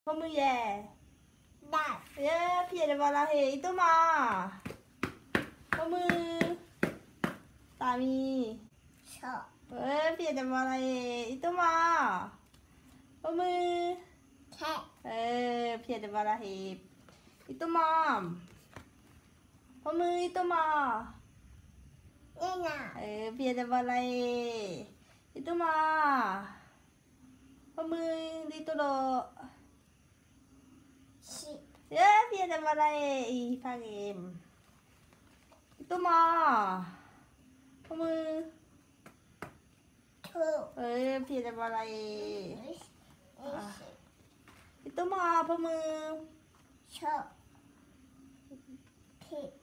ဖိမုၣ်ယဲၢ်, ဖံးတဘီလီၤဟ့ၣ် အံၤတိၢ်မီၢ်, ဖိမုၣ်, တၢ်မံၤ, ဖံးတဘီလီၤဟ့ၣ် အံၤတိၢ်မီၢ်, ဖိမုၣ်, ဖံးတဘီလီၤဟ့ၣ် အံၤတိၢ်မီၢ်, ဖိမုၣ် အံၤတိၢ်မီၢ်, ဖံးတဘီလီၤဟ့ၣ် အံၤတိၢ်မီၢ်, ဖိမုၣ် ဒ်တိၢ်ဒီး ဖံးတဘီလီၤဟ့ၣ် အံၤဖးဂ့ၤ, အံၤတိၢ်မီၢ်, ဖိမုၣ်, ဖံးတဘီလီၤဟ့ၣ် အံၤတိၢ်မီၢ် ဖိမုၣ်, ဖံး,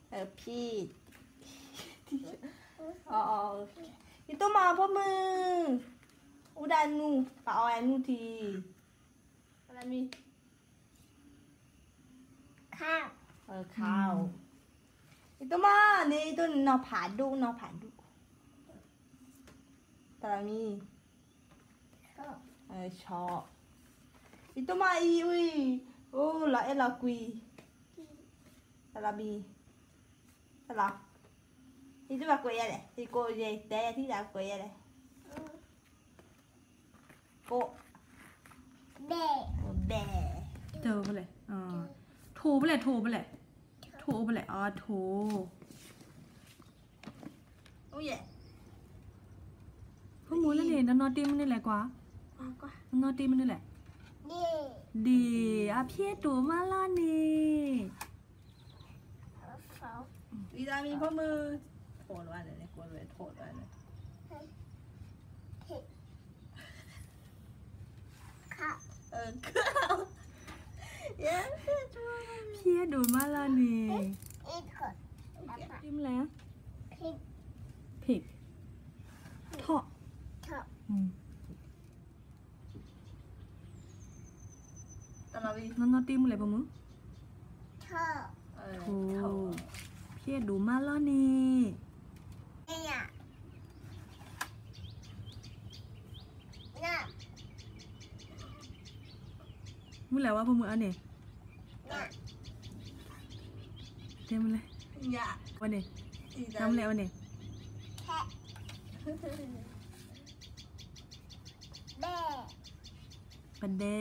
အံၤတိၢ်မီၢ် ဖိမုၣ်, အူဒၣ်နူၢ် ပှၤအီၣ်ဝဲနူၢ်ထံ, တၢ်မံၤ, ခါ, အံၤတိၢ်မီၢ်န့ၣ် အံၤတိၢ်နီၤဖးဒိၣ် နီၤဖးဒိၣ်, တၢ်မံၤ, ဆီ, အံၤတိၢ်မီၢ်အံၤဝံၤ, အိၣ်လီၤအဲၣ်လီၤကွံ, တၢ်မံၤ, တၢ်လီၤ, အံၤတိၢ်ဘၣ်ကွဲးယဲလဲၣ် ယကိးယဲတဲယဲထံၣ်ဒၣ်ကွဲးယဲလဲၣ် ကိး, ဘဲၣ်, တၢ်ဖဲလဲၣ်, ထိးဖဲလဲၣ် ထိးဖဲလဲၣ်, ထိးဖဲလဲၣ် အထိး, ဖိမုၣ်လၢန့ၣ် နနီၢ်တ့ၢ်မနုၤလဲၣ်ကွၢ်, နနီၢ်တ့ၢ်မနုၤလဲၣ်, ဒ့ၣ်, အဖျဲၣ်ဒိၣ်မးလီၤန့ၣ် ဝံၤဒီးမံၤဖိမုၣ်, ထိးလီၤန့ၣ် ကိးလီၤထိးလီၤန့ၣ်, ဖျဲၣ်ဒိၣ်မးလီၤန့ၣ်, တ့ၢ်မနုၤလဲၣ်, pig, ထီၣ်, နနီၢ်တ့ၢ်မနုၤလဲၣ်ဖိမုၣ်, ထိး, ဖျဲၣ်ဒိၣ်မးလီၤန့ၣ်, မနုၤလဲၣ်ဝဲဖိမုၣ်အန့ၣ်, တဲမနုၤလဲၣ်, ဝဲန့ၣ်, တဲမနုၤလဲၣ်ဝဲန့ၣ်, ပဒဲ,